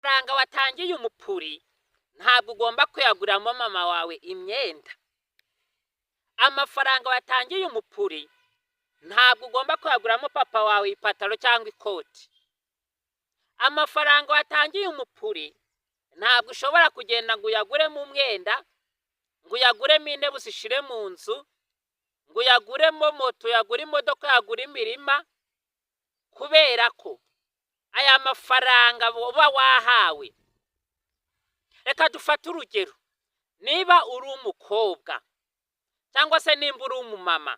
Amafaranga watangiye umupuri ntabwo ugomba kuyaguramo mama wawe imyenda. Amafaranga watangiye umupuri ntabwo ugomba kuyaguramo papa wawe ipataro cyangwa ikoti. Amafaranga watangiye umupuri ntabwo ushobora kugenda ngo uyaguremo umwenda, ngo uyaguremo intebe uzishyire mu nzu, ngo uyaguremo moto, uyagure imodoka, uyagure imirima, kubera ko aya mafaranga uba wahawe. Reka dufate urugero: niba uri umukobwa cyangwa se nimba uri umumama,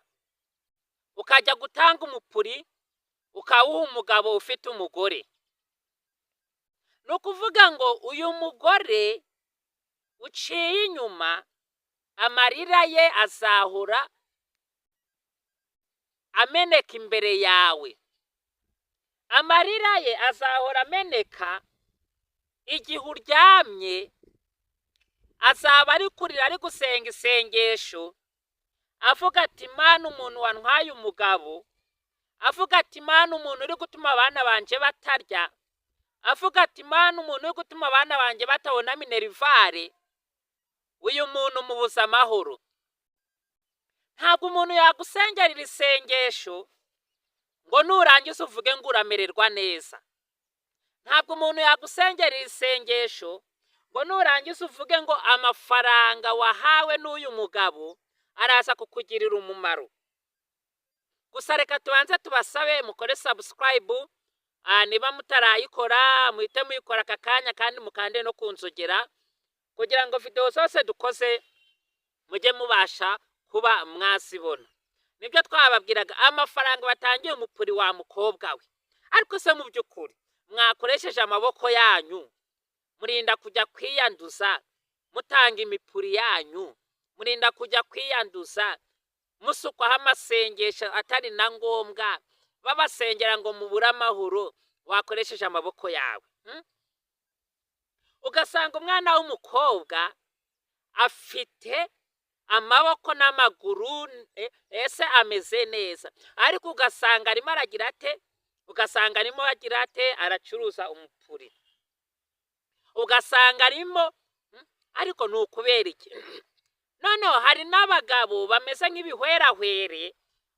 ukajya gutanga umupuri ukawuha umugabo ufite umugore, ni ukuvuga ngo uyu mugore uciye inyuma, amarira ye azahora ameneka imbere yawe. Amarira ye azahora ameneka igihe uryamye, azaba ari kurira, ari gusenga isengesho, avuga ati: "Mana, umuntu wantwaye umugabo," avuga ati: "Mana, umuntu uri gutuma abana banje batarya," avuga ati: "Mana, umuntu uri gutuma abana banjye batabona minerval, uyu muntu mubuza amahoro." Ntabwo umuntu yagusengerera isengesho ngo nurangiza uvuge ngo uramererwa neza. Ntabwo umuntu yagusengerera isengesho ngo nurangiza uvuge ngo amafaranga wahawe n'uyu mugabo araza kukugirira umumaro. Gusa reka tubanze tubasabe mukore subscribe. Niba mutarayikora, muhite muyikora aka kanya, kandi mukande no kunzogera kugira ngo videwo zose dukoze mujye mubasha kuba mwazibona. Nibyo twababwiraga, amafaranga batangiye umupuri wa mukobwa we. Ariko se mu by'ukuri mwakoresheje amaboko yanyu, murinda kujya kwiyanduza mutanga imipuri yanyu, murinda kujya kwiyanduza musukwaho amasengesho atari na ngombwa, babasengera ngo mubure amahoro, wakoresheje amaboko yawe? Ugasanga umwana w'umukobwa afite amaboko n'amaguru, ese ameze neza, ariko ugasanga arimo aragira ate? Ugasanga arimo agira ate? Aracuruza umupuri. Ugasanga arimo, ariko ni ukubera iki? Noneho hari n'abagabo bameze nk'ibihwerahwere,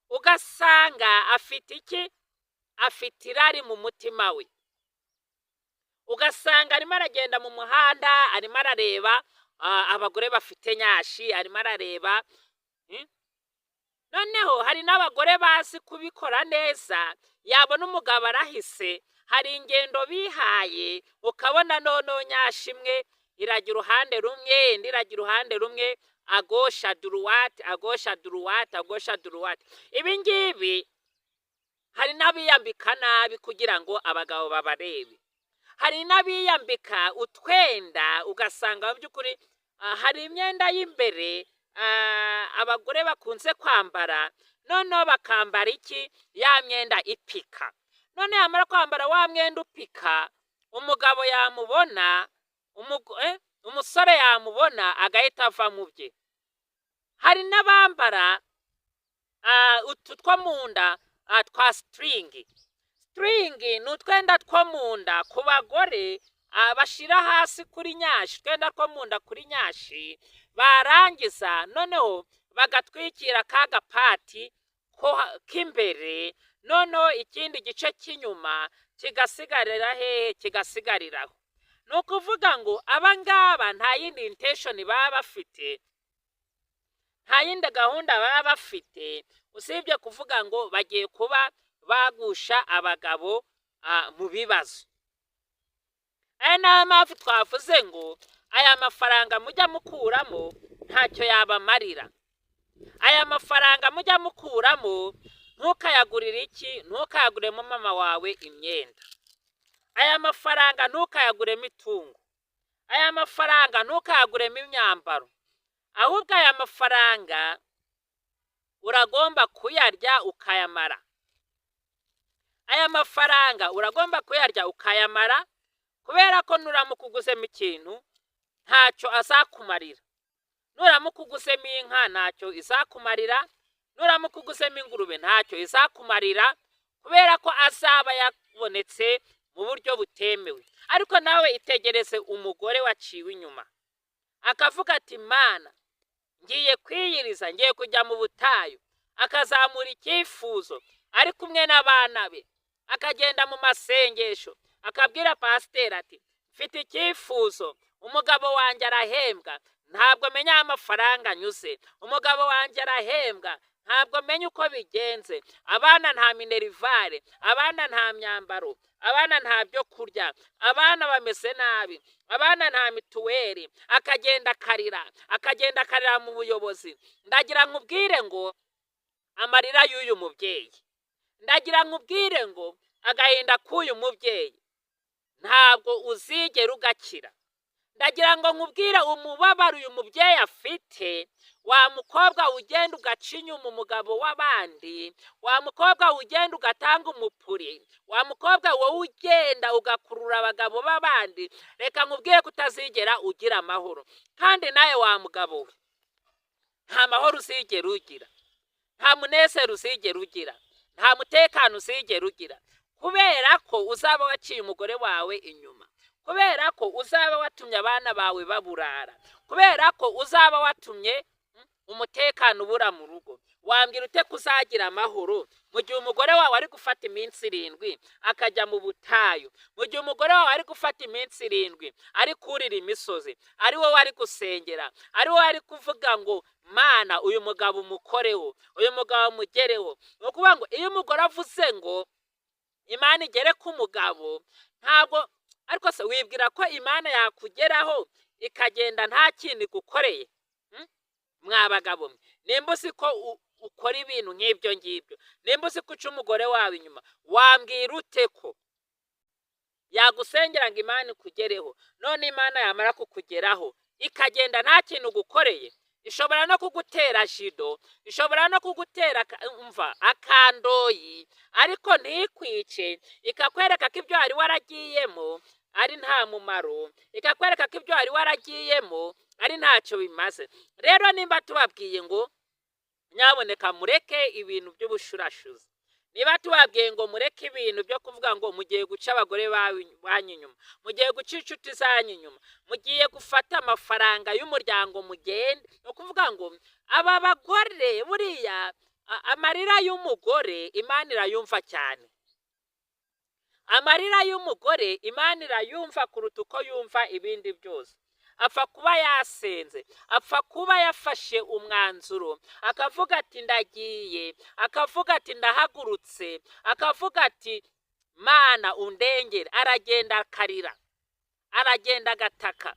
ugasanga afite iki? Afite irari mu mutima we. Ugasanga arimo aragenda mu muhanda, arimo arareba abagore bafite nyashi, arimo arareba. Noneho hari n'abagore bazi kubikora neza, yabona umugabo arahise, hari ingendo bihaye, ukabona noneho nyashi imwe irajya uruhande rumwe, indi irajya uruhande rumwe, à gauche, à droite, à gauche, à droite, à gauche, à droite. Ibi ngibi, hari n'abiyambika nabi kugira ngo abagabo babarebe. Hari n'abiyambika utwenda, ugasanga mu by'ukuri hari imyenda y'imbere abagore bakunze kwambara, noneho bakambara iki? Ya myenda ipika. None yamara kwambara wa mwenda upika, umugabo yamubona, umusore yamubona agahita ava mu bye. Hari n'abambara utu two mu nda twa string. String ni utwenda two mu nda ku bagore bashyira hasi kuri nyashi, utwenda two mu nda kuri nyashi, barangiza noneho bagatwikira ka gapati k'imbere, noneho ikindi gice cy'inyuma kigasigarira hehe? Kigasigariraho. Ni ukuvuga ngo aba ngaba nta yindi intention baba bafite, nta yindi gahunda baba bafite usibye kuvuga ngo bagiye kuba bagusha abagabo mu bibazo. Aya niyo mpamvu twavuze ngo aya mafaranga mujya mukuramo ntacyo yabamarira. Aya mafaranga mujya mukuramo, ntukayagurire iki? Ntukayaguremo mama wawe imyenda. Aya mafaranga ntukayaguremo itungo. Aya mafaranga ntukayaguremo imyambaro. Ahubwo aya mafaranga uragomba kuyarya ukayamara. Aya mafaranga uragomba kuyarya ukayamara, kubera ko nuramuka uguzemo ikintu ntacyo azakumarira. Nuramuka uguzemo inka ntacyo izakumarira, nuramuka uguzemo ingurube ntacyo izakumarira, kubera ko azaba yabonetse mu mu buryo butemewe. Ariko nawe itegereze umugore waciwe inyuma akavuga ati: "Mana, ngiye kwiyiriza, ngiye kujya mu butayu," akazamura icyifuzo ari kumwe n'abana be, akagenda mu masengesho, akabwira pasiteri ati: "Mfite icyifuzo, umugabo wanjye arahembwa, ntabwo menya aho amafaranga anyuze, umugabo wanjye arahembwa, ntabwo menya uko bigenze, abana nta minerval, abana nta myambaro, abana nta byo kurya, abana bameze nabi, abana nta mituweli," akagenda akarira, akagenda akarira mu buyobozi. Ndagira nkubwire ngo amarira y'uyu mubyeyi, ndagira nkubwire ngo agahinda k'uyu mubyeyi ntabwo uzigera ugakira. Ndagira ngo nkubwire umubabaro uyu mubyeyi afite. Wa mukobwa ugenda ugaca inyuma umugabo w'abandi, wa mukobwa ugenda ugatanga umupuri, wa mukobwa wowe ugenda ugakurura abagabo b'abandi, reka nkubwire ko utazigera ugira amahoro. Kandi nawe wa mugabo we, nta mahoro uzigera ugira, nta munezero uzigera ugira, nta mutekano uzigera ugira, kubera ko uzaba waciye umugore wawe inyuma, kubera ko uzaba watumye abana bawe baburara, kubera ko uzaba watumye umutekano ubura mu rugo. Wambwira ute ko uzagira amahoro mu gihe umugore wawe ari gufata iminsi 7 akajya mu butayu, mu gihe umugore wawe ari gufata iminsi 7 ari kurira imisozi, ari wowe ari gusengera, ari wowe ari kuvuga ngo: "Mana, uyu mugabo umukoreho, uyu mugabo umugereho"? Ni ukuvuga ngo iyo umugore avuze ngo Imana igere ku mugabo, ntabwo ariko se wibwira ko Imana yakugeraho ikagenda nta kintu igukoreye? Mwa bagabo mwe, nimba uzi ko ukora ibintu nk'ibyo ngibyo, nimba uzi ko uca umugore wawe inyuma, wambwira ute ko yagusengera ngo Imana ikugereho, none Imana yamara kukugeraho ikagenda nta kintu ugukoreye? Ishobora no kugutera jido, ishobora no kugutera umva akandoyi, ariko ntikwice, ikakwereka ko ibyo wari waragiyemo ari nta mumaro, ikakwereka ko ibyo wari waragiyemo ari ntacyo bimaze. Rero nimba tubabwiye ngo nyaboneka mureke ibintu by'ubushurashuzi, niba tubabwiye ngo mureke ibintu byo kuvuga ngo mugiye guca abagore banyu inyuma, mugiye guca inshuti zanyu inyuma, mugiye gufata amafaranga y'umuryango mugende, ni ukuvuga ngo aba bagore buriya amarira y'umugore Imana irayumva cyane. Amarira y'umugore Imana irayumva kuruta uko yumva ibindi byose. Apfa kuba yasenze, apfa kuba yafashe umwanzuro, akavuga ati: "Ndagiye," akavuga ati: "Ndahagurutse," akavuga ati: "Mana, undengere." Aragenda akarira, aragenda agataka,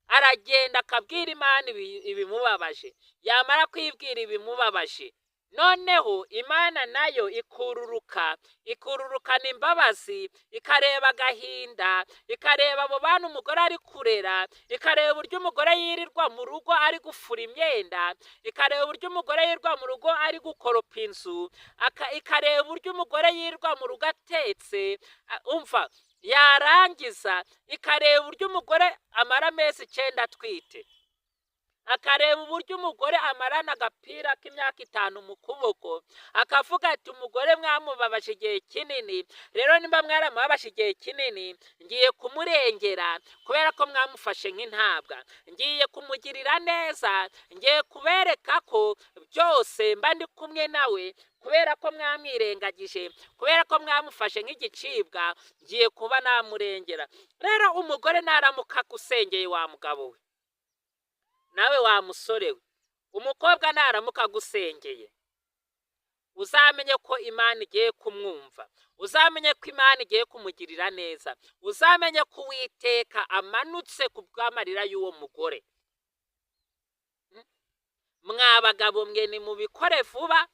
aragenda akabwira Imana ibimubabaje. Yamara kwibwira ibimubabaje, noneho Imana nayo ikururuka, ikururukana imbabazi, ikareba agahinda, ikareba abo bana umugore ari kurera, ikareba uburyo umugore yirirwa mu rugo ari gufura imyenda, ikareba uburyo umugore yirirwa mu rugo ari gukoropa inzu, ikareba uburyo umugore yirirwa mu rugo atetse, umva, yarangiza ikareba uburyo umugore amara amezi 9 atwite, akareba uburyo umugore amarana agapira k'imyaka 5 mu kuboko, akavuga ati: "Umugore mwamubabaje igihe kinini, rero nimba mwaramubabaje igihe kinini, ngiye kumurengera kubera ko mwamufashe nk'intabwa, ngiye kumugirira neza, ngiye kubereka ko byose mba ndi kumwe nawe, kubera ko mwamwirengagije, kubera ko mwamufashe nk'igicibwa, ngiye kuba namurengera." Rero umugore naramuka agusengeye, wa mugabo we, nawe wa musore we, umukobwa naramuka agusengeye, uzamenye ko Imana igiye kumwumva, uzamenye ko Imana igiye kumugirira neza, uzamenye ko Uwiteka amanutse ku bw'amarira y'uwo mugore. Mwa bagabo mwe, nimubikore vuba,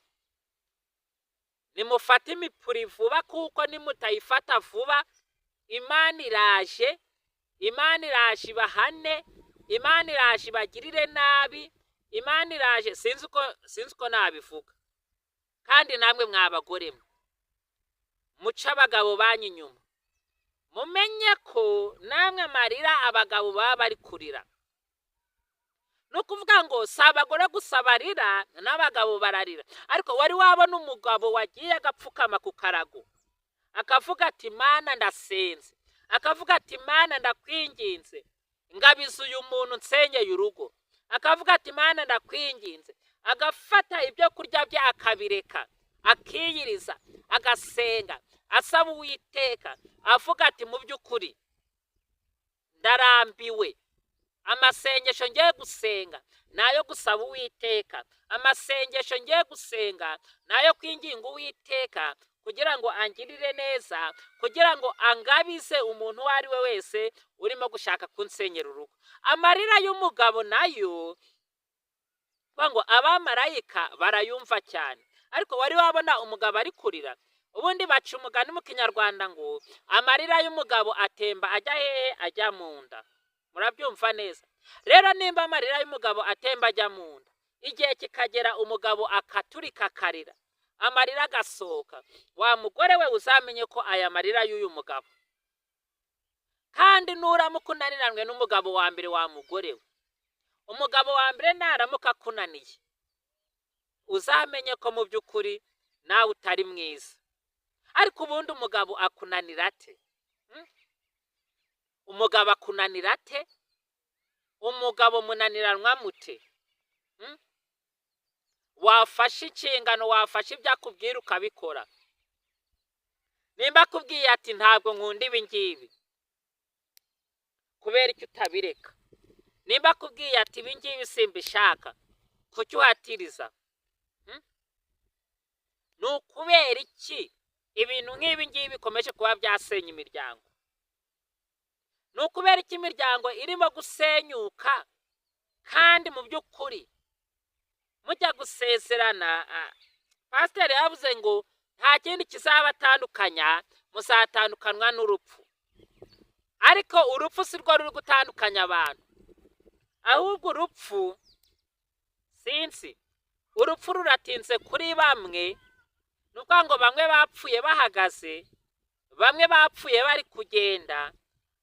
nimufate imipuri vuba, kuko nimutayifata vuba, Imana iraje, Imana iraje ibahane, Imana iraje ibagirire nabi, Imana iraje, sinzi uko nabivuga. Kandi namwe mwa bagore mwe muce abagabo banyu inyuma, mumenye ko namwe amarira abagabo baba bari kurira, ni ukuvuga ngo si abagore gusa barira, n'abagabo bararira. Ariko wari wabona umugabo wagiye agapfukama ku karago? Akavuga ati: "Mana, ndasenze." Akavuga ati: "Mana, ndakwinginze, ngabiza uyu muntu nsenyeye urugo." Akavuga ati: "Mana, ndakwinginze." Agafata ibyo kurya bye akabireka, akiyiriza, agasenga, asaba Uwiteka, avuga ati: "Mu by'ukuri ndarambiwe. Amasengesho ngiye gusenga ni ayo gusaba Uwiteka, amasengesho ngiye gusenga ni ayo kwinginga Uwiteka kugira ngo angirire neza, kugira ngo angabize umuntu uwo ari we wese urimo gushaka kunsenyera urugo." Amarira y'umugabo nayo ngo abamarayika barayumva cyane. Ariko wari wabona umugabo ari kurira? Ubundi baca umugani mu Kinyarwanda ngo amarira y'umugabo atemba ajya hehe? Ajya mu nda. Murabyumva neza? Rero nimba amarira y'umugabo atemba ajya mu nda, igihe kikagera umugabo akaturika akarira, amarira agasohoka, wa mugore we, uzamenye ko aya marira y'uyu mugabo. Kandi nuramuka unaniranwe n'umugabo wa mbere, wa mugore we, umugabo wa mbere naramuka akunaniye, uzamenye ko mu by'ukuri nawe utari mwiza. Ariko ubundi umugabo akunanira ate? Umugabo akunanira ate? Umugabo munaniranwa mute? Wafashe inshingano, wafashe ibyo akubwira ukabikora. Nimba akubwiye ati: "Ntabwo nkunda ibi ngibi," kubera icyo utabireka? Nimba akubwiye ati: "Ibi ngibi simbishaka," kuki uhatiriza? Ni ukubera iki ibintu nk'ibi ngibi bikomeje kuba byasenya imiryango? Ni ukubera iki imiryango irimo gusenyuka? Kandi mu by'ukuri mujya gusezerana, pasiteri yavuze ngo nta kindi kizabatandukanya, muzatandukanwa n'urupfu. Ariko urupfu si rwo ruri gutandukanya abantu, ahubwo urupfu, sinzi, urupfu ruratinze kuri bamwe. Ni ukuvuga ngo bamwe bapfuye bahagaze, bamwe bapfuye bari kugenda,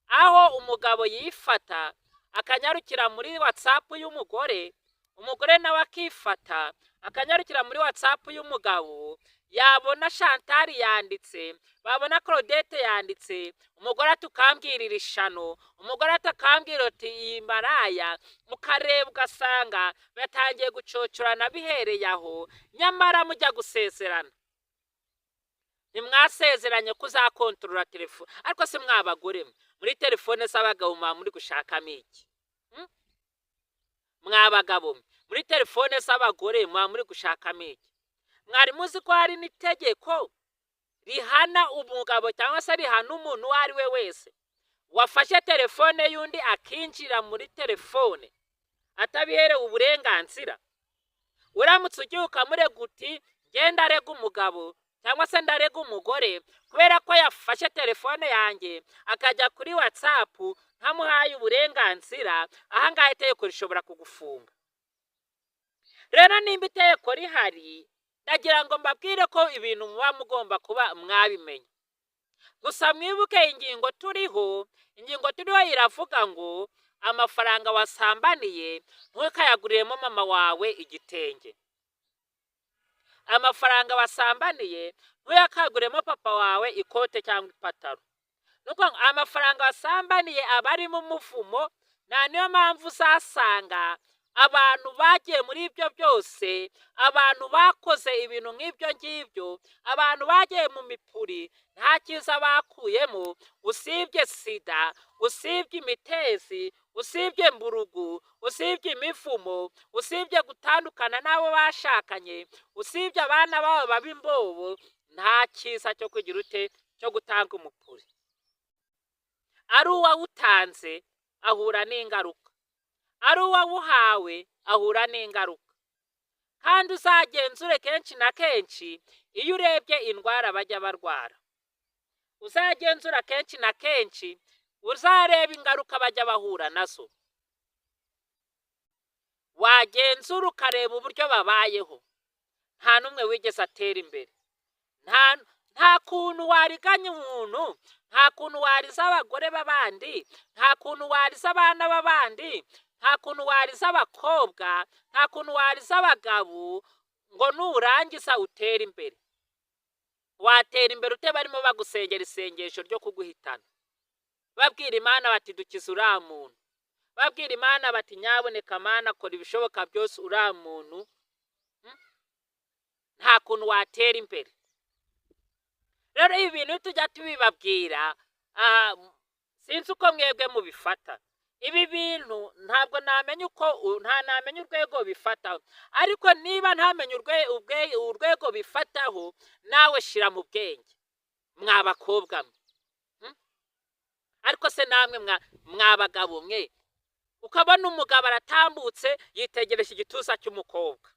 aho umugabo yifata akanyarukira muri WhatsApp y'umugore, umugore nawe akifata akanyarukira muri WhatsApp y'umugabo. Yabona Chantal yanditse, babona Claudette yanditse, umugore ati: "Ukambwirira ishano." Umugore ati, akambwira ati: "Iyi maraya." Mukareba ugasanga batangiye gucocorana bihereye aho. Nyamara mujya gusezerana ntimwasezeranye ko uzakontorora telefone. Ariko se mwabagore mwe, muri telefone z'abagabo muba muri gushakamo iki? Mwa bagabo mwe, muri telefone z'abagore muba muri gushakamo iki? Mwari muzi ko hari n'itegeko rihana umugabo cyangwa se rihana umuntu uwo ari we wese wafashe telefone y'undi akinjira muri telefone atabiherewe uburenganzira? Uramutse ugiye ukamurega uti: "Ngenda arega umugabo cyangwa se ndarega umugore kubera ko yafashe telefone yanjye akajya kuri WhatsApp ntamuhaye uburenganzira," ahangaha itegeko rishobora kugufunga. Rero nimba itegeko rihari, ndagira ngo mbabwire ko ibintu muba mugomba kuba mwabimenya. Gusa mwibuke ingingo turiho. Ingingo turiho iravuga ngo amafaranga wasambaniye ntukayaguriremo mama wawe igitenge, amafaranga wasambaniye ntuyakaguremo papa wawe ikote cyangwa ipataro. Ni ukuvuga ngo amafaranga wasambaniye aba arimo umuvumo. Nta niyo mpamvu uzasanga abantu bagiye muri ibyo byose, abantu bakoze ibintu nk'ibyo ngibyo, abantu bagiye mu mipuri, nta cyiza bakuyemo usibye sida, usibye imitezi, usibye mburugu, usibye imivumo, usibye gutandukana n'abo bashakanye, usibye abana babo baba imbobo. Nta cyiza cyo kugira ute, cyo gutanga umupuri. Ari uwawutanze ahura n'ingaruka, ari uwawuhawe ahura n'ingaruka. Kandi uzagenzure kenshi na kenshi, iyo urebye indwara bajya barwara, uzagenzura kenshi na kenshi, uzareba ingaruka bajya bahura nazo. Wagenzura ukareba uburyo babayeho, nta n'umwe wigeze atera imbere. Nta kuntu wariganya umuntu, nta kuntu wariza abagore b'abandi, nta kuntu wariza abana b'abandi, nta kuntu wariza abakobwa, nta kuntu wariza abagabo ngo nurangiza utere imbere. Watera imbere ute barimo bagusengera isengesho ryo kuguhitana, babwira Imana bati dukize uriya muntu, babwira Imana bati nyaboneka Mana kora ibishoboka byose uriya muntu? Nta kuntu watera imbere. Rero ibi bintu tujya tubibabwira, sinzi uko mwebwe mubifata. Ibi bintu ntabwo namenya uko, nta namenya urwego bifataho, ariko niba ntamenya urwego bifataho, nawe shira mu bwenge mwa bakobwa mwe. Ariko se namwe mwa bagabo mwe, ukabona umugabo aratambutse yitegereje igituza cy'umukobwa,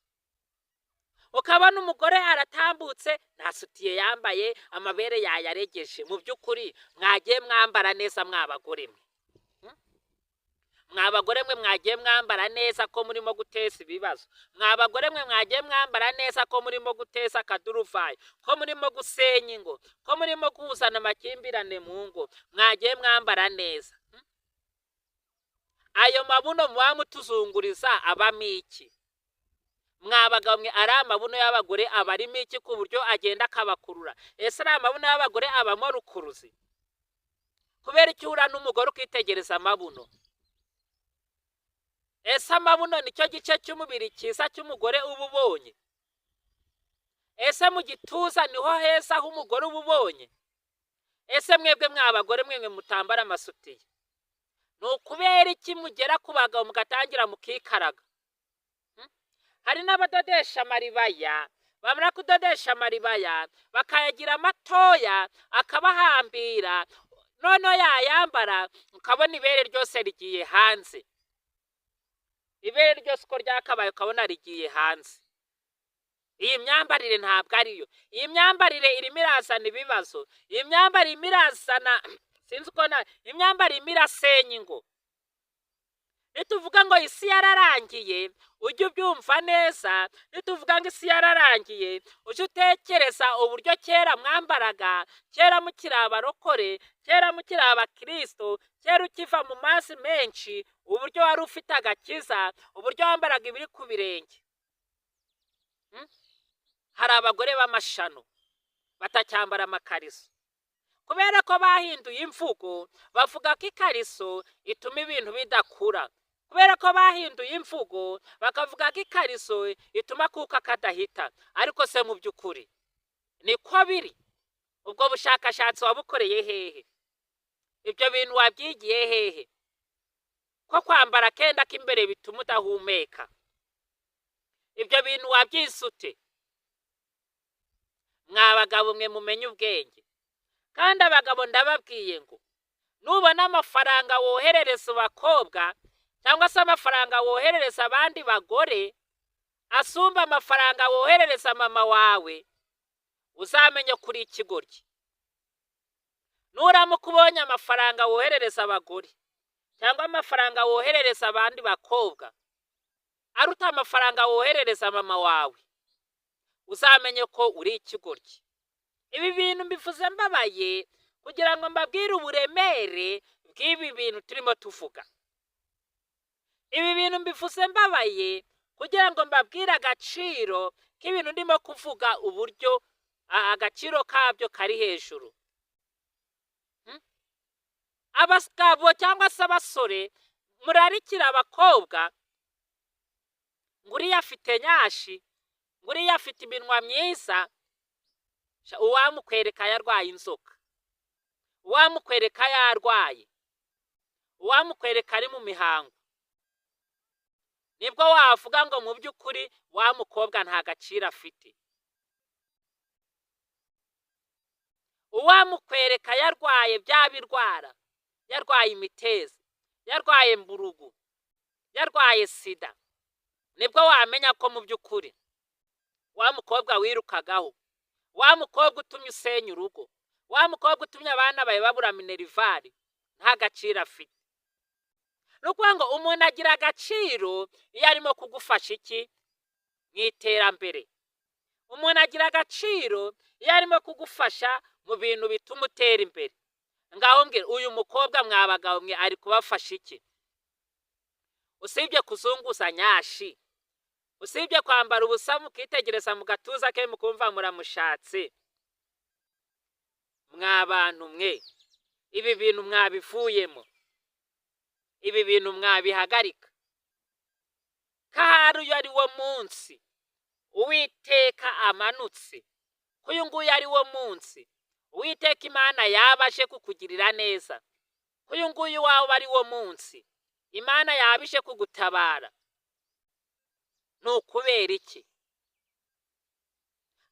ukabona umugore aratambutse nta sutiye yambaye, amabere yayaregeje. Mu by'ukuri mwagiye mwambara neza mwa bagore mwe? Mwa bagore mwe, mwagiye mwambara neza ko murimo guteza ibibazo? Mwa bagore mwe, mwagiye mwambara neza ko murimo guteza akaduruvayo, ko murimo gusenya ingo, ko murimo kuzana amakimbirane mu ngo? Mwagiye mwambara neza? Ayo mabuno muba mutuzunguriza abamo iki? Mwa bagabo mwe, ari amabuno y'abagore aba arimo iki ku buryo agenda akabakurura? Ese ari amabuno y'abagore abamo rukuruzi? Kubera icyo uhura n'umugore ukitegereza amabuno? Ese amabuno nicyo gice cy'umubiri cyiza cy'umugore uba ubonye? Ese mu gituza niho heza h'umugore uba ubonye? Ese mwebwe mwa bagore mwe mutambara amasutiye, ni ukubera iki mugera ku bagabo mugatangira mukikaraga? Hari n'abadodesha amaribaya, bamara kudodesha amaribaya bakayagira matoya akabahambira, noneho yayambara ukabona ibere ryose rigiye hanze, ibere ryose uko ryakabaye ukabona rigiye hanze. Iyi myambarire ntabwo ariyo. Iyi myambarire irimo irazana ibibazo. Iyi myambarire irimo irazana, sinzi uko na, imyambarire irimo irasenya ingo. Nituvuga ngo isi yararangiye, ujye ubyumva neza. Nituvuga ngo isi yararangiye, ujye utekereza uburyo kera mwambaraga, kera mukiri abarokore, kera mukiri abakirisito, kera ukiva mu mazi menshi, uburyo wari ufite agakiza, uburyo wambaraga ibiri ku birenge. Hari abagore b'amashano batacyambara amakariso kubera ko bahinduye imvugo, bavuga ko ikariso ituma ibintu bidakura. Kubera ko bahinduye imvugo, bakavuga ko ikariso ituma akuka kadahita. Ariko se mu by'ukuri niko biri? Ubwo bushakashatsi wabukoreye hehe? Ibyo bintu wabyigiye hehe, ko kwambara akenda k'imbere bituma udahumeka? Ibyo bintu wabyise ute? Mwa bagabo mwe, mumenye ubwenge. Kandi abagabo ndababwiye ngo nubona amafaranga woherereza abakobwa cyangwa se amafaranga woherereza abandi bagore asumba amafaranga woherereza mama wawe, uzamenye kuri ikigoryi. Nuramuka ubonye amafaranga woherereza abagore cyangwa amafaranga woherereza abandi bakobwa aruta amafaranga woherereza mama wawe, uzamenye ko uri ikigoryi. Ibi bintu mbivuze mbabaye kugira ngo mbabwire uburemere bw'ibi bintu turimo tuvuga. Ibi bintu mbivuze mbabaye kugira ngo mbabwire agaciro k'ibintu ndimo kuvuga, uburyo agaciro kabyo kari hejuru. Abagabo cyangwa se abasore murarikira abakobwa ngo uriya afite nyashi, ngo uriya afite iminwa myiza. Uwamukwereka yarwaye inzoka, uwamukwereka yarwaye, uwamukwereka ari mu mihango, nibwo wavuga ngo mu by'ukuri wa mukobwa nta gaciro afite. Uwamukwereka yarwaye bya birwara, yarwaye imitezi, yarwaye mburugu, yarwaye sida, nibwo wamenya ko mu by'ukuri wa mukobwa wirukagaho, wa mukobwa utumye usenya urugo, wa mukobwa utumye abana bawe babura minerval, nta gaciro afite. Ni ukuvuga ngo umuntu agira agaciro iyo arimo kugufasha iki mu iterambere. Umuntu agira agaciro iyo arimo kugufasha mu bintu bituma utera imbere. Ngaho mbwira, uyu mukobwa mwa bagabo mwe ari kubafasha iki? Usibye kuzunguza nyashi, usibye kwambara ubusa mukitegereza mu gatuza ke mukumva muramushatse. Mwa bantu mwe, ibi bintu mwabivuyemo, ibi bintu mwabihagarika. Ko ahari uyu ari wo munsi Uwiteka amanutse, ko uyu nguyu ari wo munsi Uwiteka Imana yaba aje kukugirira neza, ko uyu nguyu waba ari wo munsi Imana yaba ije kugutabara, ni ukubera iki?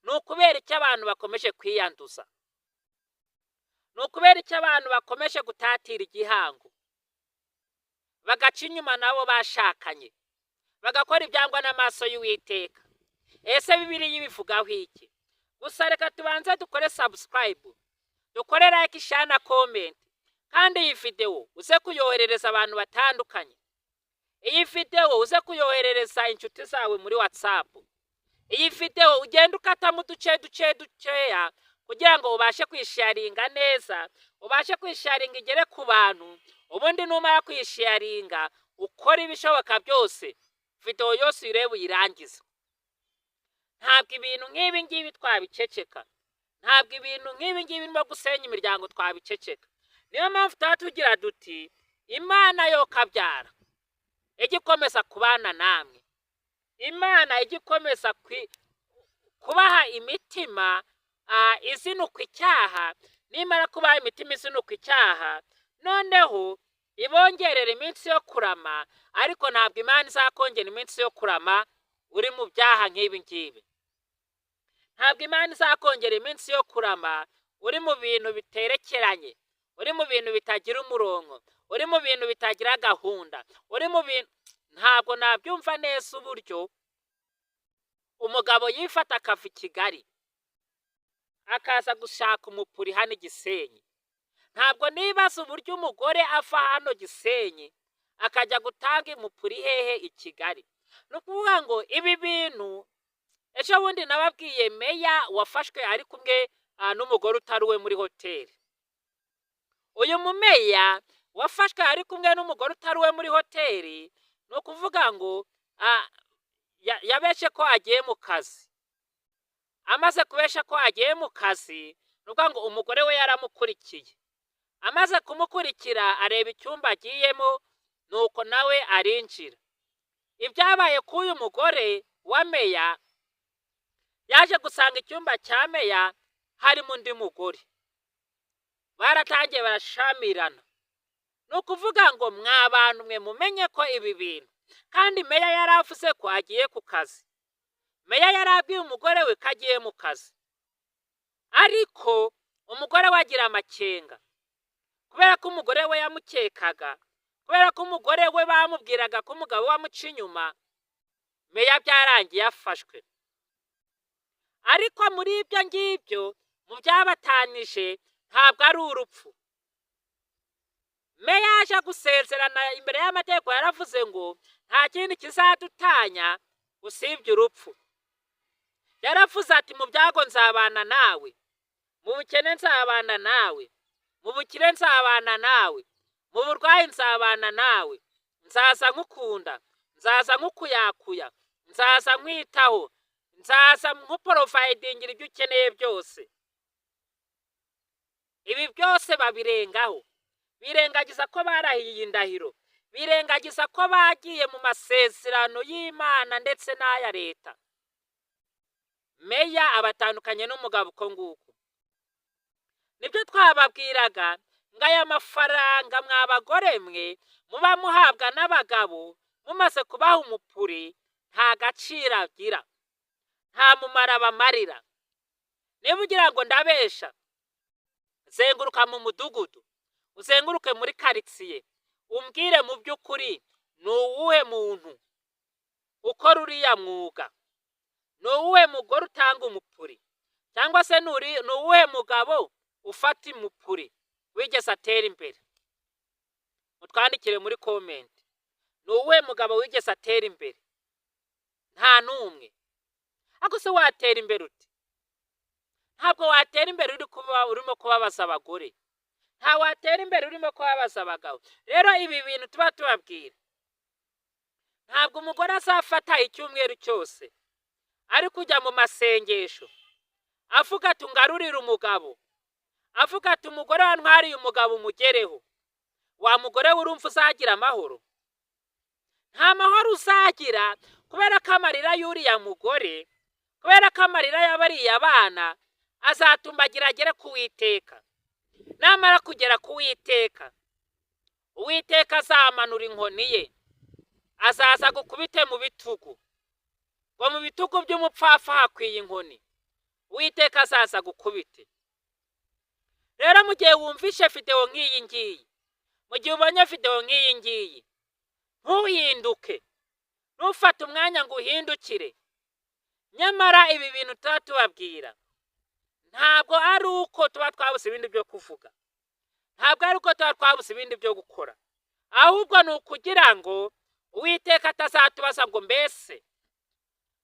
Ni ukubera iki abantu bakomeje kwiyanduza? Ni ukubera iki abantu bakomeje gutatira igihango, bagaca inyuma nabo bashakanye, bagakora ibyangwa n'amaso y'Uwiteka? Ese Bibiliya ibivugaho iki? Gusa reka tubanze dukore subscribe, dukore like, share na comment, kandi iyi videwo uze kuyoherereza abantu batandukanye. Iyi videwo uze kuyoherereza inshuti zawe muri WhatsApp. Iyi videwo ugenda ukatamo uduce duce dukeya kugira ngo ubashe kuyisharinga neza, ubashe kuyisharinga igere ku bantu. Ubundi numara kuyisharinga, ukore ibishoboka byose videwo yose uyirebe, uyirangize. Ntabwo ibintu nk'ibi ngibi twabiceceka, ntabwo ibintu nk'ibi ngibi birimo gusenya imiryango twabiceceka. Niyo mpamvu tuba tugira duti: "Imana yo kabyara ijya ikomeza kubana namwe, Imana ijya ikomeza kubaha imitima izinukwa icyaha. Nimara kubaha imitima izinukwa icyaha, noneho ibongerera iminsi yo kurama." Ariko ntabwo Imana izakongera iminsi yo kurama uri mu byaha nk'ibi ngibi. Ntabwo Imana izakongera iminsi yo kurama uri mu bintu biterekeranye, uri mu bintu bitagira umurongo, uri mu bintu bitagira gahunda, uri mu bintu. Ntabwo nabyumva neza uburyo umugabo yifata akava i Kigali akaza gushaka umupuri hano i Gisenyi. Ntabwo nibaza uburyo umugore ava hano Gisenyi akajya gutanga umupuri hehe? I Kigali. Ni ukuvuga ngo ibi bintu, ejo bundi nababwiye meya wafashwe ari kumwe n'umugore utari uwe muri hoteli. Uyu mumeya wafashwe ari kumwe n'umugore utari uwe muri hoteli, ni ukuvuga ngo yabeshe ko agiye mu kazi. Amaze kubesha ko agiye mu kazi, ni ukuvuga ngo umugore we yaramukurikiye. Amaze kumukurikira, areba icyumba agiyemo, nuko nawe arinjira. Ibyabaye k'uyu mugore wa meya, yaje gusanga icyumba cya meya harimo undi mugore, baratangiye barashamirana. Ni ukuvuga ngo mwa bantu mwe, mumenye ko ibi bintu, kandi meya yari avuze ko agiye ku kazi, meya yari abwiye umugore we ko agiye mu kazi, ariko umugore we agira amakenga kubera ko umugore we yamukekaga, kubera ko umugore we bamubwiraga ko umugabo we amuca inyuma. Meya byarangiye afashwe. Ariko muri ibyo ngibyo, mu byabatanije, ntabwo ari urupfu. Meya yaje gusezerana imbere y'amategeko, yaravuze ngo nta kindi kizadutanya usibye urupfu. Yaravuze ati: "Mu byago nzabana nawe, mu bukene nzabana nawe, mu bukire nzabana nawe, mu burwayi nzabana nawe, nzaza nkukunda, nzaza nkukuyakuya, nzaza nkwitaho, nzaza nkuprovidingira ibyo ukeneye byose." Ibi byose babirengaho, birengagiza ko barahiye iyi ndahiro, birengagiza ko bagiye mu masezerano y'Imana ndetse n'aya leta. Meya abatandukanye n'umugabo uko nguko. Nibyo twababwiraga ngo aya mafaranga, mwa bagore mwe, muba muhabwa n'abagabo mumaze kubaha umupuri, nta gaciro agira, nta mumaro abamarira. Niba ugira ngo ndabesha, zenguruka mu mudugudu, uzenguruke muri karitsiye, umbwire mu by'ukuri ni uwuhe muntu ukora uriya mwuga, ni uwuhe mugore utanga umupuri, cyangwa se ni uwuhe mugabo ufata umupuri wigeze atera imbere? Mutwandikire muri comment. Ni uwuhe mugabo wigeze atera imbere? Nta n'umwe. Ariko se watera imbere ute? Ntabwo watera imbere uri kuba urimo kubabaza abagore, nta watera imbere urimo kubabaza abagabo. Rero ibi bintu tuba tubabwira, ntabwo umugore azafata icyumweru cyose ari kujya mu masengesho avuga ati: "Ngarurire umugabo." Avuga ati: "Umugore wantwariye umugabo umugereho." Wa mugore we, urumva uzagira amahoro? Nta mahoro uzagira, kubera ko amarira y'uriya mugore, kubera ko amarira y'abariya bana azatumbagira agere ku Witeka. Namara kugera ku Witeka, Uwiteka azamanura inkoni ye, azaza gukubite mu bitugu. Ngo mu bitugu by'umupfapfa hakwiye inkoni. Uwiteka azaza gukubite. Rero mu gihe wumvishe videwo nk'iyi ngiyi, mu gihe ubonye videwo nk'iyi ngiyi, ntuhinduke, ntufate umwanya ngo uhindukire. Nyamara ibi bintu tuba tubabwira ntabwo ari uko tuba twabuze ibindi byo kuvuga, ntabwo ari uko tuba twabuze ibindi byo gukora, ahubwo ni ukugira ngo Uwiteka atazatubaza ngo: "Mbese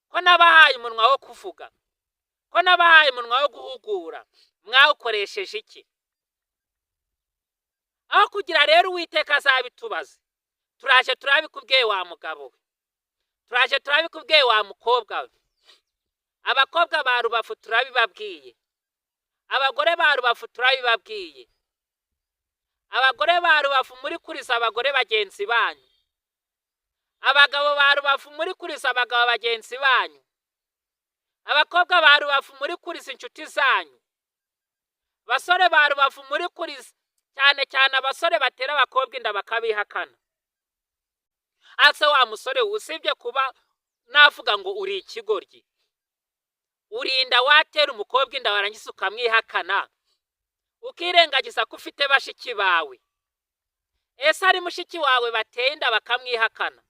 ko nabahaye umunwa wo kuvuga, ko nabahaye umunwa wo guhugura, mwawukoresheje iki?" Aho kugira rero Uwiteka azabitubaze, turaje turabikubwiye wa mugabo we, turaje turabikubwiye wa mukobwa we. Abakobwa ba Rubavu turabibabwiye, abagore ba Rubavu turabibabwiye. Abagore ba Rubavu muri kuriza abagore bagenzi banyu, abagabo ba Rubavu muri kuriza abagabo bagenzi banyu, abakobwa ba Rubavu muri kuriza inshuti zanyu, basore ba Rubavu muri kuriza, cyane cyane abasore batera abakobwa inda bakabihakana. Ase wa musore, usibye kuba navuga ngo uri ikigoryi, urinda watera umukobwa inda, warangiza ukamwihakana, ukirengagiza ko ufite bashiki bawe. Ese ari mushiki wawe bateye inda bakamwihakana,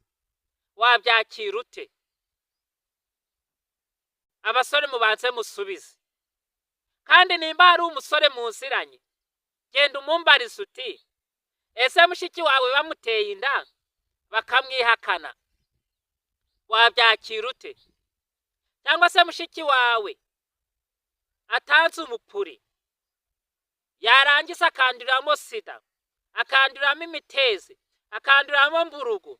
wabyakira ute? Abasore mubanze musubize. Kandi nimba hari umusore muziranye, genda umumbarize uti: "Ese mushiki wawe bamuteye inda bakamwihakana, wabyakira ute?" Cyangwa se mushiki wawe atanze umupuri, yarangiza akanduriramo sida, akanduriramo imitezi, akanduriramo mburugu,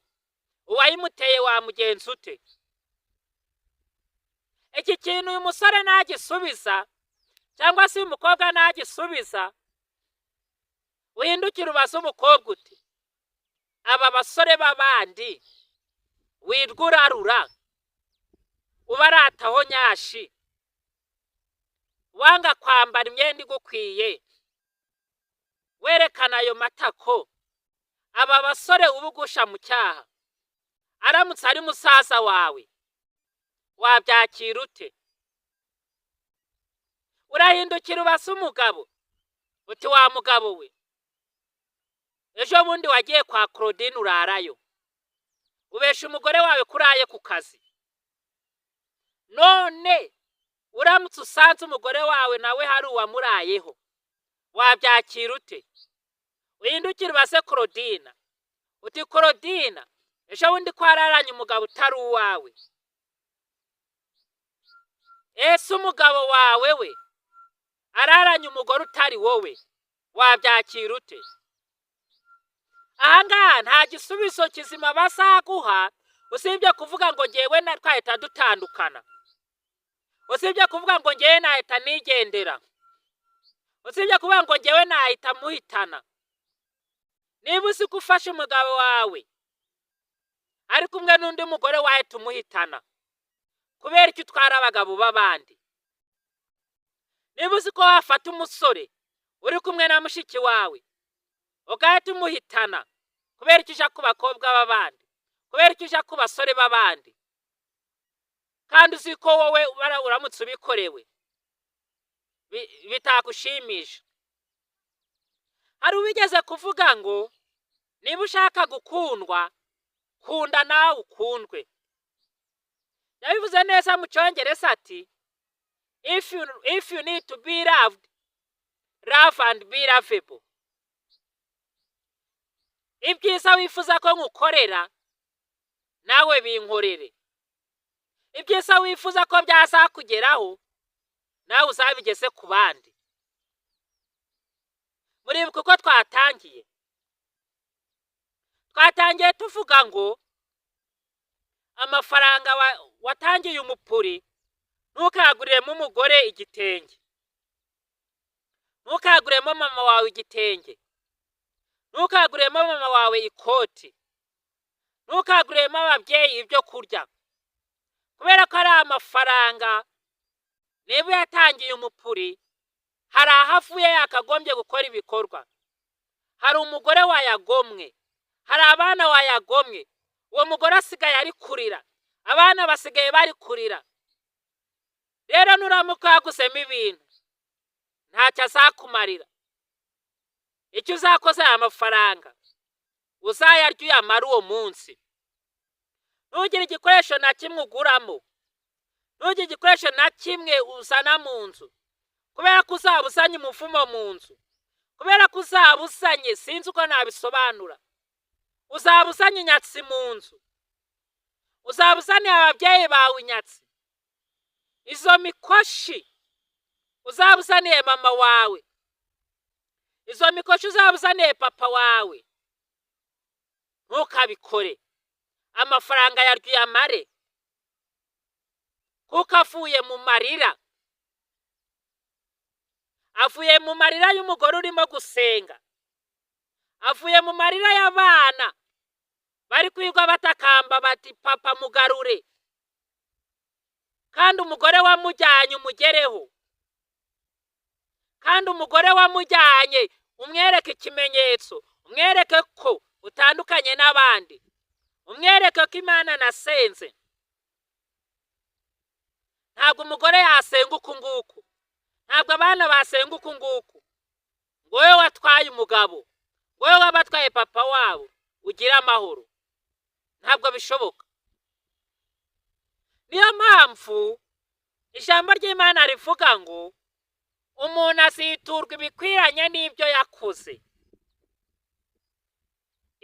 uwayimuteye wamugenza ute? Iki kintu uyu musore nagisubiza, cyangwa se uyu mukobwa nagisubiza, uhindukire ubaze umukobwa uti: "Aba basore b'abandi wirwa urarura, ubarataho nyashi, wanga kwambara imyenda igukwiye, werekana ayo matako, aba basore uba ugusha mu cyaha, aramutse ari musaza wawe wabyakira ute?" Urahindukira ubaze umugabo uti: "Wa mugabo we, ejo bundi wagiye kwa Claudine urarayo, ubesha umugore wawe ko uraye ku kazi. None uramutse usanze umugore wawe nawe hari uwamurayeho, wabyakira ute?" Uhindukire ubaze Claudine uti: "Claudine, ejo bundi ko wararanye umugabo utari uwawe, ese umugabo wawe we araranye umugore utari wowe, wabyakira ute?" Ahangaha nta gisubizo kizima bazaguha, usibye kuvuga ngo ngewe na twahita dutandukana, usibye kuvuga ngo ngewe nahita nigendera, usibye kuvuga ngo ngewe nahita muhitana. Niba uzi ko ufashe umugabo wawe ari kumwe n'undi mugore, wahita umuhitana, kubera icyo utwara abagabo b'abandi? Niba uzi ko wafata umusore uri kumwe na mushiki wawe ugahita umuhitana, kubera icyo uja ku bakobwa b'abandi? Kubera icyo uja ku basore b'abandi, kandi uzi ko wowe uramutse ubikorewe bitagushimisha? Hari uwigeze kuvuga ngo: "Niba ushaka gukundwa, kunda nawe ukundwe." Yabivuze neza mu Cyongereza ati: If you need to be loved, love and be lovable." Ibyiza wifuza ko nkukorera, nawe binkorere. Ibyiza wifuza ko byazakugeraho, nawe uzabigeze ku bandi. Muribuka uko twatangiye? Twatangiye tuvuga ngo amafaranga watangiye umupuri, ntukaguriremo umugore igitenge. Ntukaguremo mama wawe igitenge, ntukaguremo mama wawe ikoti, ntukaguremo ababyeyi ibyo kurya, kubera ko ari amafaranga. Niba uyatangiye umupuri, hari aho avuye yakagombye gukora ibikorwa. Hari umugore wayagomwe, hari abana wayagomwe. Uwo mugore asigaye ari kurira, abana basigaye bari kurira. Rero nuramuka waguzemo ibintu, ntacyo azakumarira. Icyo uzakoza aya mafaranga, uzayarya uyamare uwo munsi. Ntugire igikoresho na kimwe uguramo, ntugire igikoresho na kimwe uzana mu nzu, kubera ko uzaba uzanye umuvumo mu nzu, kubera ko uzaba uzanye, sinzi uko nabisobanura, uzaba uzanye inyatsi mu nzu, uzaba uzaniye ababyeyi bawe inyatsi. Izo mikoshi uzaba uzaniye mama wawe, izo mikoshi uzaba uzaniye papa wawe, ntukabikore. Amafaranga yaryo uyamare, kuko avuye mu marira, avuye mu marira y'umugore urimo gusenga, avuye mu marira y'abana bari kwigwa batakamba bati papa mugarure, kandi umugore wamujyanye umugereho, kandi umugore wamujyanye umwereke ikimenyetso, umwereke ko utandukanye n'abandi, umwereke ko Imana nasenze. Ntabwo umugore yasenga uku nguku, ntabwo abana basenga uku nguku, ngo wowe watwaye umugabo, ngo wowe wabatwaye papa wabo ugire amahoro, ntabwo bishoboka. Niyo mpamvu ijambo ry'Imana rivuga ngo umuntu aziturwa ibikwiranye n'ibyo yakoze.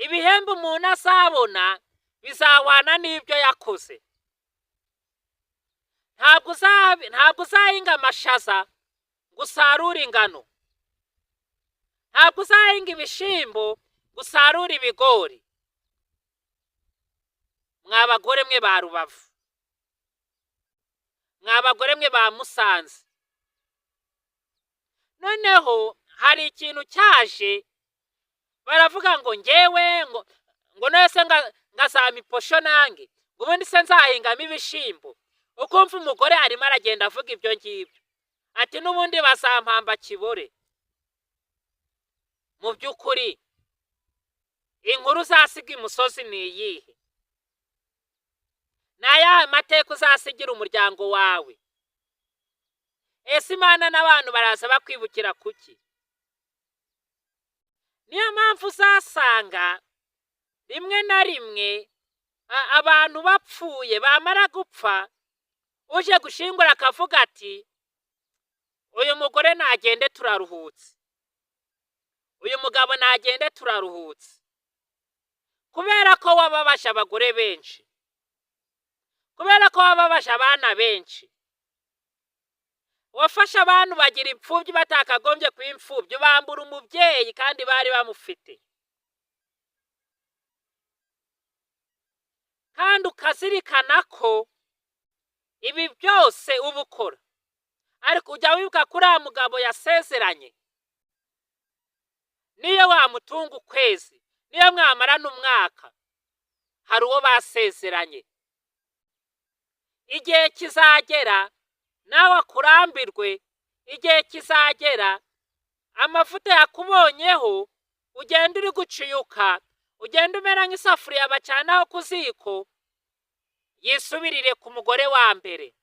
Ibihembo umuntu azabona bizahwana n'ibyo yakoze. Ntabwo uzahinga amashaza ngo usarure ingano, ntabwo uzahinga ibishimbo ngo usarure ibigori. Mwa bagore mwe ba Rubavu, mwa bagore mwe ba Musanze, noneho hari ikintu cyaje, baravuga ngo ngewe ngo nese ngazama iposho nange, ngo ubundi se nzahingamo ibishimbo. Ukumva umugore arimo aragenda avuga ibyo ngibyo, ati n'ubundi bazampamba kibore. Mu by'ukuri inkuru uzasiga imusozi ni iyihe? Ni ayahe mateka uzasigira umuryango wawe? Ese Imana n'abantu baraza bakwibukira kuki? Niyo mpamvu uzasanga rimwe na rimwe abantu bapfuye, bamara gupfa uje gushingura akavuga ati uyu mugore nagende turaruhutse, uyu mugabo nagende turaruhutse, kubera ko wababaje abagore benshi, kubera ko wababaje abana benshi, wafashe abantu bagira imfubyi batakagombye kuba imfubyi, bambura umubyeyi kandi bari bamufite. Kandi ukazirikana ko ibi byose uba ukora, ariko ujya wibuka ko uriya mugabo yasezeranye, niyo wamutunga ukwezi, niyo mwamarana umwaka, hari uwo basezeranye. Igihe kizagera nawe akurambirwe, igihe kizagera amavuta yakubonyeho ugenda uri guciyuka, ugenda umera nk'isafuriya bacanaho ku ziko, yisubirire ku mugore wa mbere.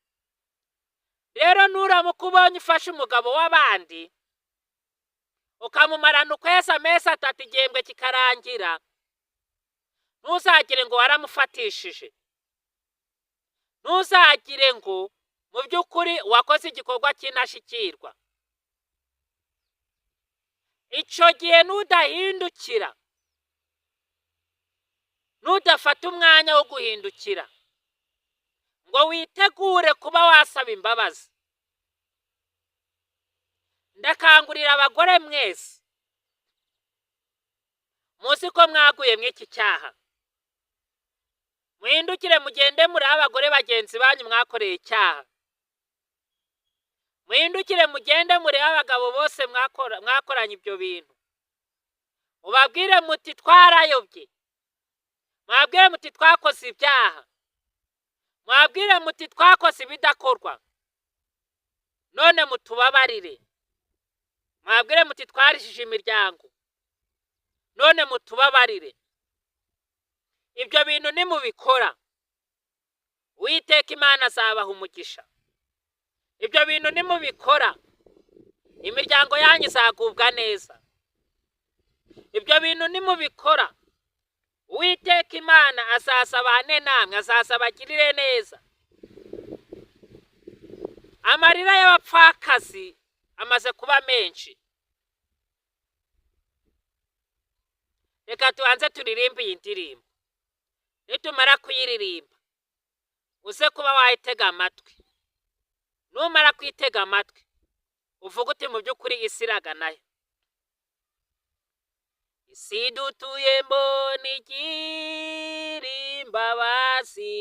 Rero nuramuka ubonye ufashe umugabo w'abandi ukamumarana ukwezi, amezi atatu, igihembwe kikarangira, ntuzagire ngo waramufatishije, ntuzagire ngo mu by'ukuri wakoze igikorwa cy'indashyikirwa. Icyo gihe nudahindukira, nudafata umwanya wo guhindukira ngo witegure kuba wasaba imbabazi, ndakangurira abagore mwese muzi ko mwaguye mw'iki cyaha, muhindukire mugende muri abagore bagenzi banyu mwakoreye icyaha, Muhindukire mugende murebe abagabo bose mwakoranye ibyo bintu, mubabwire muti twarayobye, mubabwire muti twakoze ibyaha, mubabwire muti twakoze ibidakorwa, none mutubabarire. Mubabwire muti twarishije imiryango, none mutubabarire. Ibyo bintu nimubikora, Uwiteka Imana azabaha umugisha. Ibyo bintu nimubikora, imiryango yanyu izagubwa neza. Ibyo bintu nimubikora, Uwiteka Imana azaza abane namwe, azaza abagirire neza. Amarira y'abapfakazi amaze kuba menshi. Reka tubanze turirimbe iyi ndirimbo. Nitumara kuyiririmba, uze kuba wayitega amatwi. Numara kwitega amatwi, uvuge uti mu by'ukuri isi iraganayo. Isi dutuyemo ntigira imbabazi,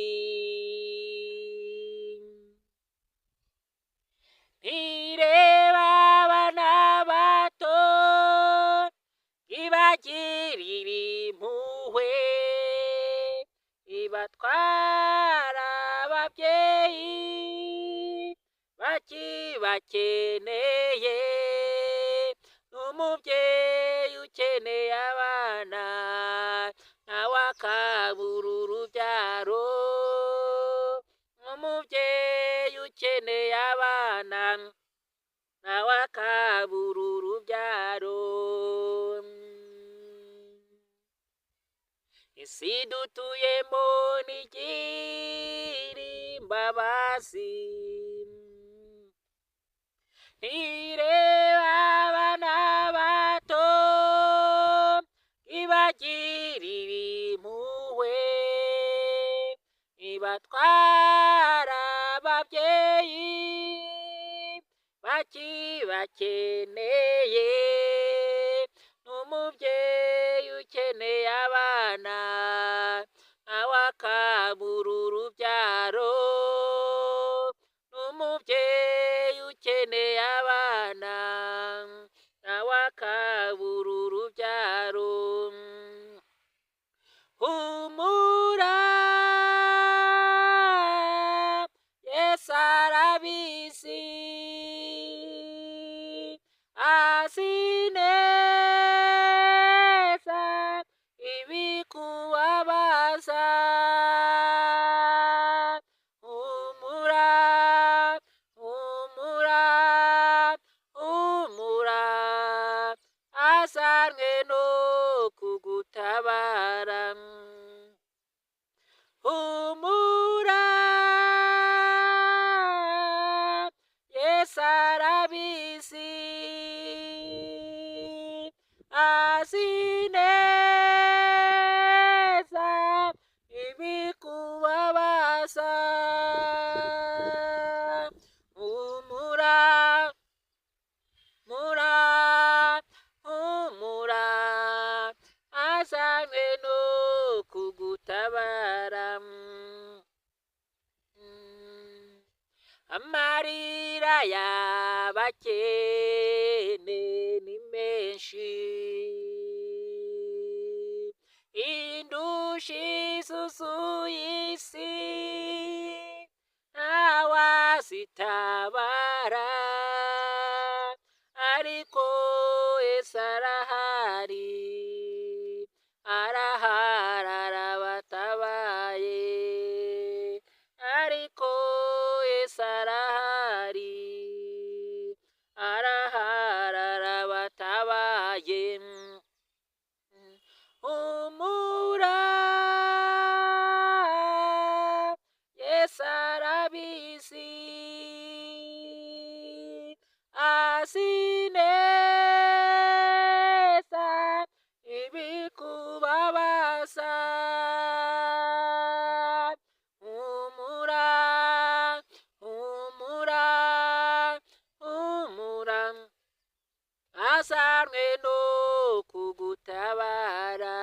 ntireba abana bato ibagirira impuhwe, ibatwara ababyeyi bakibakeneye. N'umubyeyi ukeneye abana nawe akabura urubyaro. N'umubyeyi ukeneye abana nawe akabura urubyaro. Isi dutuyemo ntigira imbabazi, ntireba abana bato ibagirira impuhwe, ibatwara ababyeyi bakibakeneye. N'umubyeyi ukeneye abana nawe akabura urubyaro. N'umubyeyi ukeneye abana nawe akabura urubyaro. Humura, Yesu arabizi, azi neza ibikubabaza. Humura, humura, humura, azanwe no kugutabara. Humura, Yesu arabizi, azi neza ibikubabaza. Humura, humura, humura, azanywe no kugutabara. Amarira y'abakene ni menshi, indushi zuzuye isi ntawazitabara, ariko Yesu arahari, arahari arabatabaye. Ariko Yesu arahari, arahari arabatabaye. Humura, Yesu arabizi, azi neza ibikubabaza. Humura, humura, humura, azanwe no kugutabara.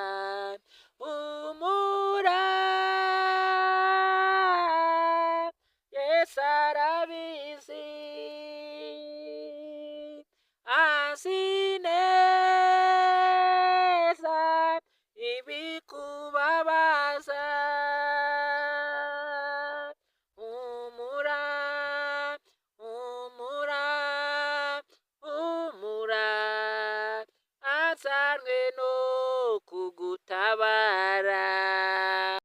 Humura, Yesu arabizi, Ujyanwe no